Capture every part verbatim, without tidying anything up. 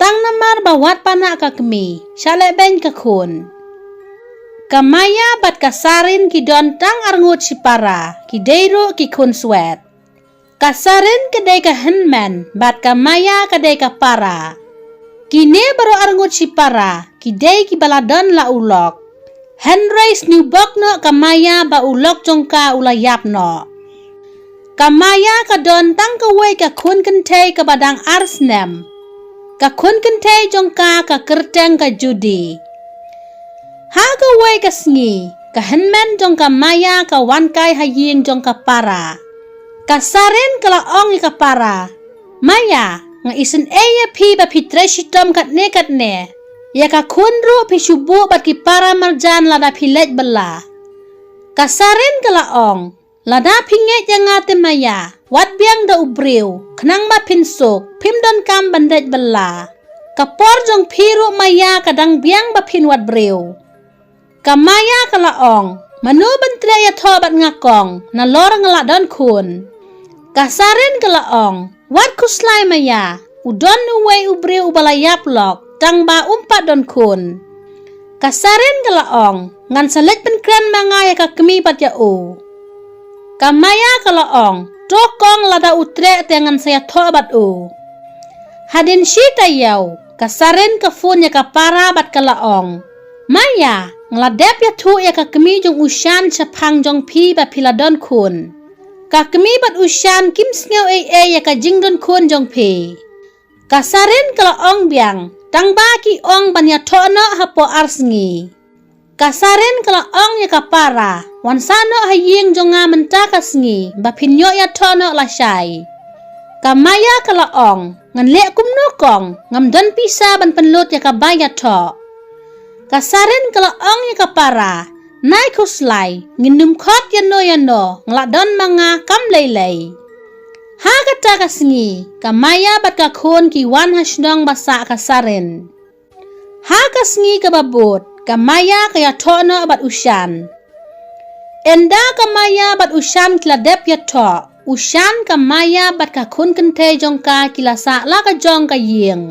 Tang namar ba wat panak ka kmie, sha lehbeiñ ka khun. Ka Maya bad ka Sarin ki don tang arngut shipara, ki dei ruh ki khun swet. Ka Sarin ka dei ka hynmen, bad ka Maya ka dei ka para. Kine baroh arngut shipara, ki dei kiba la don la u lok. Hynrei sniewbok noh ka Maya ba u lok jong ka u la ïap noh. Ka Maya ka don tang kawei ka khun kynthei kaba dang ar snem. Ka khun kynthei jong ka ka kyrteng ka Judy. Ha kawei ka sngi, ka hynmen jong ka Maya ka wan kai ha ïing jong ka para. Ka Sarin ka la ong ïa ka para, "Maya, nga isynei ïa phi ba phi trei shitom katne katne. Ïa ka khun ruh phi shu buh bad ki para marjan lada phi leit bylla." Ka Sarin ka la ong, "Lada phi ngeit ïa nga te Maya, wat biang da u briew, khnang ba phin suk, phim donkam ban leit bylla. Ka por jong phi ruh Maya ka dang biang ba phin wad briew." Ka Maya ka la ong, "Mano ban treh ïathoh bad nga kong, nalor nga la don khun." Ka Sarin ka la ong, "Wat khuslai Maya, u don uwei u briew uba la ïap lok, tang ba um pat don khun." Ka Sarin ka la ong, "Ngan sa leit pynkren ma nga ïa ka kmie bad ïa u." Ka Maya ka la ong, "To kong, lada u treh te ngan sa ïathoh bad u." Hadien shi taïew, ka Sarin ka phone ïa ka para bad ka la ong, "Maya, nga la dep ïathuh ïa ka kmie jong u Shan shaphang jong phi ba phi la don khun. Ka kmie bad u Shan kim sngew ei ei ïa ka jingdon khun jong phi." Ka Sarin ka la ong biang, "Tang ba ki ong ban ïathoh noh hapoh ar sngi." Ka Sarin ka la ong ïa ka para, "Wan sah noh ha ïing jong nga mynta ka sngi, ba phin ïoh ïathoh noh lashai." Ka Maya ka la ong, "Ngan leh kumno kong, ngam don pisa ban pynlut ïa ka bai ïathoh." Ka Sarin ka la ong ïa ka para, "Nai khuslai, ngin nym khot ïano ïano, nga la don ma nga kam lei lei." Ha kata ka sngi, ka Maya bad ka khun ki wan ha shnong ba sah ka Sarin. Ha ka sngi kaba bud, ka Maya ka ïathoh noh bad u Shan. Ynda ka Maya bad u Shan ki la dep ïathoh, u Shan, ka Maya bad ka khun kynthei jong ka ki la sah la ka jong ka ïing.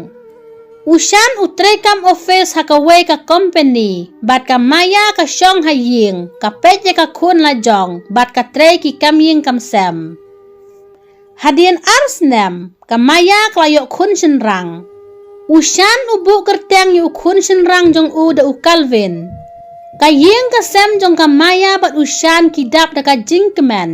U Shan u trei kam office ha kawei ka company, bad ka Maya ka shong ha ïing, ka peit ïa ka khun la jong, bad ka trei ki kam ïing kam sem. Hadien ar snem, ka Maya ka la ïoh khun shynrang. U Shan u buh kyrteng ïa u khun shynrang jong u da u Calvin. Ka ïing ka sem jong ka Maya bad u Shan ki dap da ka jingkmen.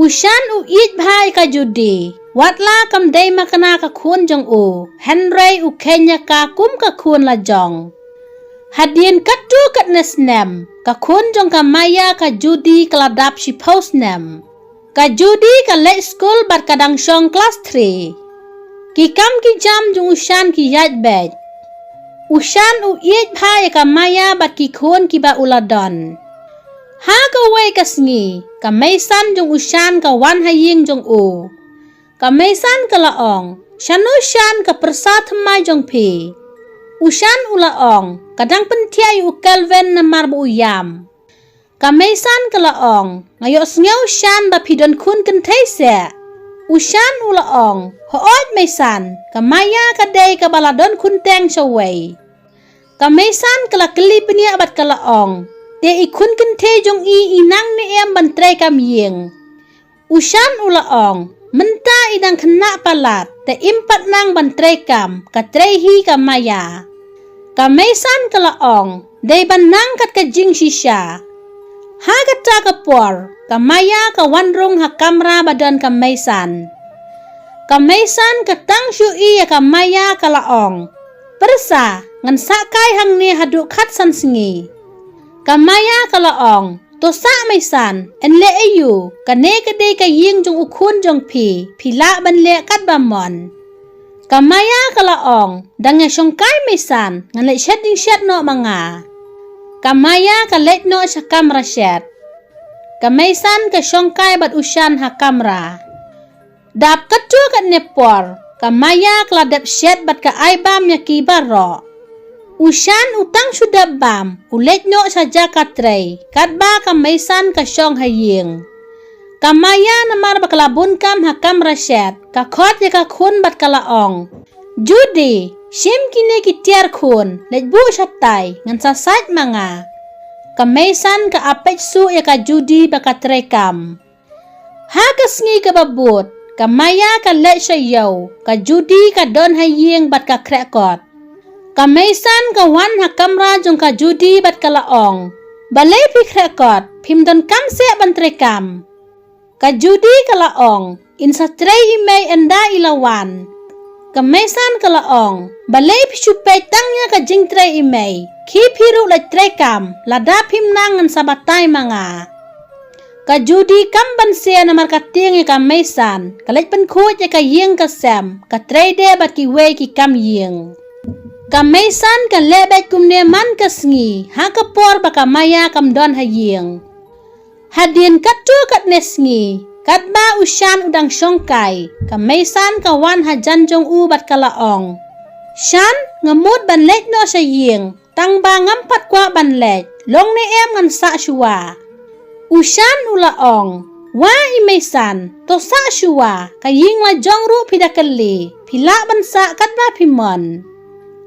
U Shan u ïeit bha ïa ka Judy, wat la kam dei makna ka khun jong u, hynrei u kheiñ ïa ka kum ka khun la jong. Hadien katto katne snem, ka khun jong ka Maya ka Judy ka la dap shiphew snem. Ka Judy ka leit skul bad ka dang shong klas three. Ki kam ki jam jong u Shan ki ïaid beit. U Shan u ïeit bha ïa ka Maya bad ki khun kiba u la don. Ha kawei ka sngi, ka meisan jong u Shan ka wan ha ïing jong u. Ka meisan ka la ong, "Shano Shan, ka pyrsa thymmai jong phi?" U Shan u la ong, "Ka dang pynthiah ïa u Calvin namar ba u ïam." Ka meisan ka la ong, "Nga ïohsngew Shan ba phi don khun kynthei seh." U Shan u la ong, "Hooid meisan, ka Maya ka dei kaba la don khun teng shawei." Ka meisan ka la kylli bniah bad ka la ong, "Te i khun kynthei jong i i nang ne em ban trei kam ïing?" U Shan u la ong, "Mynta i dang khynnah palat, te im pat nang ban trei kam, ka trei hi ka Maya." Ka meisan ka la ong, "Dei ban nang kat ka jingshisha." Ha kata ka por, ka Maya ka wan rung ha kamra ba don ka meisan. Ka meisan ka tang shu ïohi ïa ka Maya ka la ong, "Pyrsa, ngan sah kai hangne haduh khatsan sngi." Ka Maya ka la ong, "To sah meisan, yn leh aïu, kane ka dei ka ïing jong u khun jong phi, phi lah ban leh katba mon." Ka Maya ka la ong, "Dang ïa shong kai meisan, ngan leit shet jingshet noh ma nga." Ka Maya ka leit noh sha kamra shet. Ka meisan ka shong kai bad u Shan ha kamra. Dap katto katne por, ka Maya ka la dep shet bad ka ai bam ïa ki baroh. U Shan u tang shu dep bam, u leit noh sha jaka trei, katba ka meisan ka shong ha ïing. Ka Maya namar ba ka la bun kam ha kamra shet, ka khot ïa ka khun bad ka la ong, "Judy, Shim kine ki tiar khun, leit buh shatai, ngan sa sait ma nga. Ka Meisan ka ap peit suk ïa ka Judy bad ka trei kam. Ha ka sngi kaba bud, ka Maya ka leit sha ïew, ka Judy ka don ha ïing bad ka khreh kot. Ka Meisan ka wan ha kamra jong ka Judy bad ka la ong, "Balei phi khreh kot, phim don kam seh ban trei kam?" Ka Judy ka la ong, "In sa trei i mei ynda i la wan." Ka Meisan ka la ong, "Balei phi shu peit tang ïa ka jingtrei i mei, khie phi ruh leit trei kam, lada phim nang ngan sa batai ma nga." Ka Judy kam ban seh namar ka tieng ïa ka Meisan, ka leit pynkhuid ïa ka ïing ka sem, ka trei de bad kiwei ki kam ïing. Ka Meisan ka leh beit kumne man ka sngi, ha ka por ba ka Maya kam don ha ïing. Hadien katto katne sngi, katba u Shan u dang shong kai, ka Meisan ka wan hajan jong u bad ka la ong, "Shan, nga mut ban leit noh sha ïing, tang ba ngam pat kwah ban leit, long ne em ngan sah shuwa." U Shan u la ong, "Wa i Meisan, to sah shuwa, ka ïing la jong ruh phi da kylli, phi lah ban sah katba phi mon."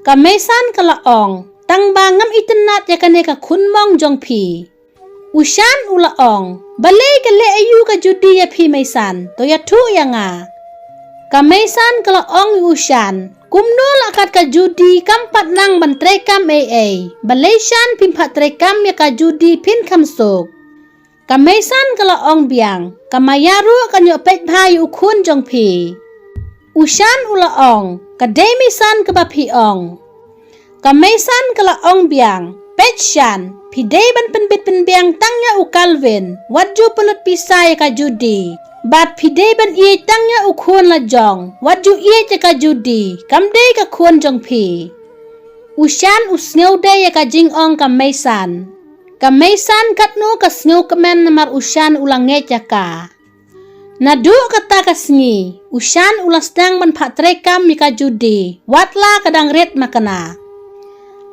Ka Meisan ka la ong, "Tang ba ngam itynnad ïa kane ka khun mong jong phi." U Shan u la ong, "Balei ka leh aïu ka Judy ïa phi Meisan, to ïathuh ïa nga." Ka Meisan ka la ong ïa u Shan, "Kumno la kat ka Judy kam pat nang ban trei kam ei ei, balei Shan phim pat trei kam ïa ka Judy phin kham suk." Ka Meisan ka la ong biang, "Ka Maya ruh kan ïoh peit bha ïa u khun jong phi." U Shan u la ong, "Ka dei Meisan kaba phi ong." Ka Meisan ka la ong biang, "Peit Shan, phi dei ban pynbit pynbiang tang ïa u Calvin, wat ju pynlut pisa ïa ka Judy. Bad phi dei ban ïeit tang ïa u khun la jong, wat ju ïeit ïa ka Judy, kam dei ka khun jong phi." U Shan u sngew dei ïa ka jingong ka Meisan. Ka Meisan katno ka sngew kmen namar u Shan u la ngeit ïa ka. Naduh kata ka sngi, u Shan u la sdang ban phah trei kam ïa ka Judy, wat la ka dang rit makna.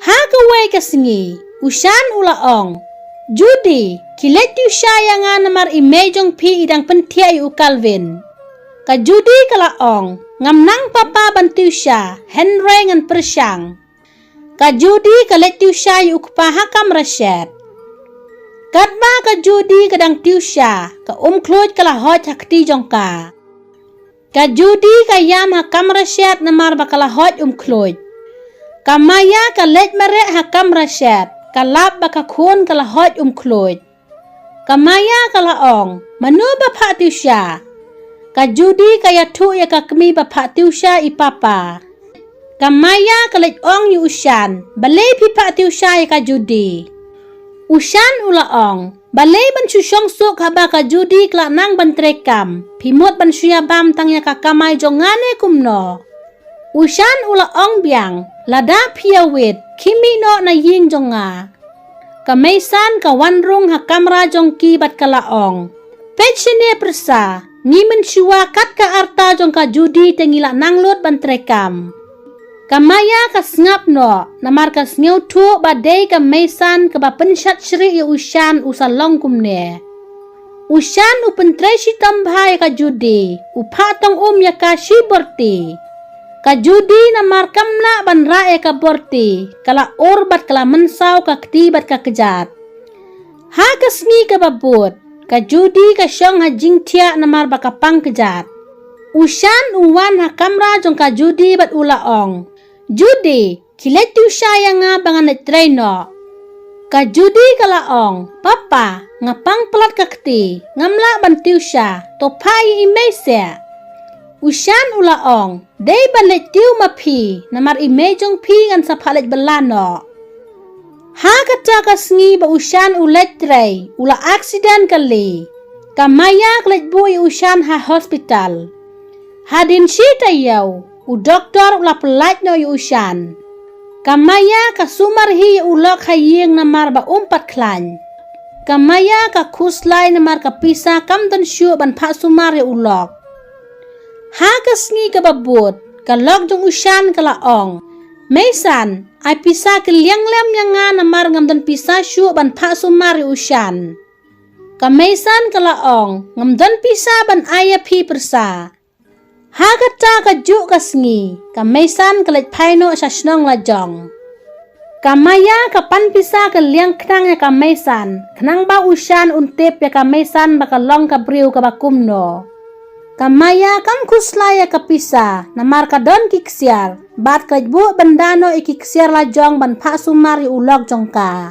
Ha kawei ka sngi, u Shan u la ong, "Judy, khie leit tiew sha ïa nga namar i mei jong phi i dang pynthiah ïa u Calvin." Ka Judy ka la ong, "Ngam nang papa ban tiew sha, hynrei ngan pyrshang." Ka Judy ka leit tiew sha ïa u kpa ha kamra shet. Katba ka Judy ka dang tiew sha, ka umkhluid ka la hoit ha kti jong ka. Ka Judy ka ïam ha kamra shet namar ba ka la hoit umkhluid. Ka Maya ka leit mareh ha kamra shet, ka lap ba ka khun ka la hoit umkhluid. Ka Maya ka la ong, "Mano ba phah tiew sha?" Ka Judy ka ïathuh ïa ka kmie ba phah tiew sha i papa. Ka Maya ka leit ong ïa u Shan, "Balei phi phah tiew sha ïa ka Judy?" U Shan u la ong, "Balei ban shu shong suk haba ka Judy ka la nang ban trei kam, phi mut ban shu ïa bam tang ïa ka kamai jong nga ne kumno?" U Shan u la ong biang, "Lada phi ïa wit, khie mih noh na ïing jong nga." Ka Meisan ka wan rung ha kamra jong ki bad ka la ong, "Peit shane pyrsa, ngi mynshuwa kat ka rta jong ka Judy te ngi la nang lut ban trei kam." Ka Maya ka sngap noh, namar ka sngewthuh ba dei ka Meisan kaba pynshad shrieh ïa u Shan u sa long kumne. U Shan u pyntrei shitom bha ïa ka Judy, u phah tong um ïa ka shi borti. Ka Judy namar kam lah ban rah ïa ka borti, ka la ur bad ka la mynsaw ka kti bad ka kjat. Ha ka sngi kaba bud, ka Judy ka shong ha jingthiah namar ba ka pang kjat. U Shan u wan ha kamra jong ka Judy bad u la ong, "Judy, khie leit tiew sha ïa nga ba ngan leit trei noh." Ka Judy ka la ong, "Papa, nga pang palat ka kti, ngam lah ban tiew sha, to phah ïa i mei seh." U Shan u la ong, "Dei ban leit tiew ma phi, namar i mei jong phi ngan sa phah leit bylla noh." Ha kata ka sngi ba u Shan u leit trei, u la aksiden kali. Ka Maya ka leit buh ïa u Shan ha hospital. Hadien shi taïew, u doktor u la pyllait noh ïa u Shan. Ka Maya ka sumar hi ïa u lok ha ïing namar ba um pat khlaiñ. Ka Maya ka khuslai namar ka pisa kam don shuh ban phah sumar ïa u lok. Ha ka sngi kaba bud, ka lok jong u Shan ka la ong, "Meisan, ai pisa kylliang lem ïa nga namar ngam don pisa shuh ban phah sumar ïa u Shan." Ka Meisan ka la ong, "Ngam don pisa ban ai ïa phi pyrsa." Ha kata ka juh ka sngi, ka Meisan ka leit phai noh sha shnong la jong. Ka Maya ka pan pisa ka liang khnang ïa ka Meisan, khnang ba u Shan un tip ïa ka Meisan ba ka long ka briew kaba kumno. Ka Maya kam khuslai ïa ka pisa, namar ka don ki ksiar, bad ka leit buh bynda noh ïa ki ksiar la jong ban phah sumar ïa u lok jong ka.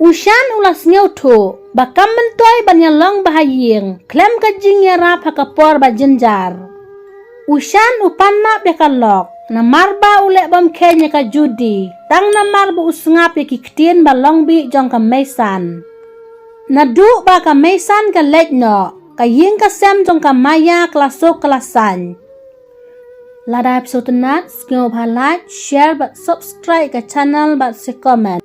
U Shan u la sngewthuh ba kam myntoi ban ïalong bha ha ïing khlem ka jingïarap ha ka por ba jynjar. U Shan u pan map ïa ka lok namar ba u leh bym kheiñ ïa ka Judy, tang namar ba u sngap ïa ki ktien ba long bih jong ka Meisan. Naduh ba ka Meisan ka leit noh, ka ïing ka sem jong ka Maya ka la suk ka la saiñ. Lada phi sngewtynnat, sngewbha like, share bad subscribe ka channel bad sa comment.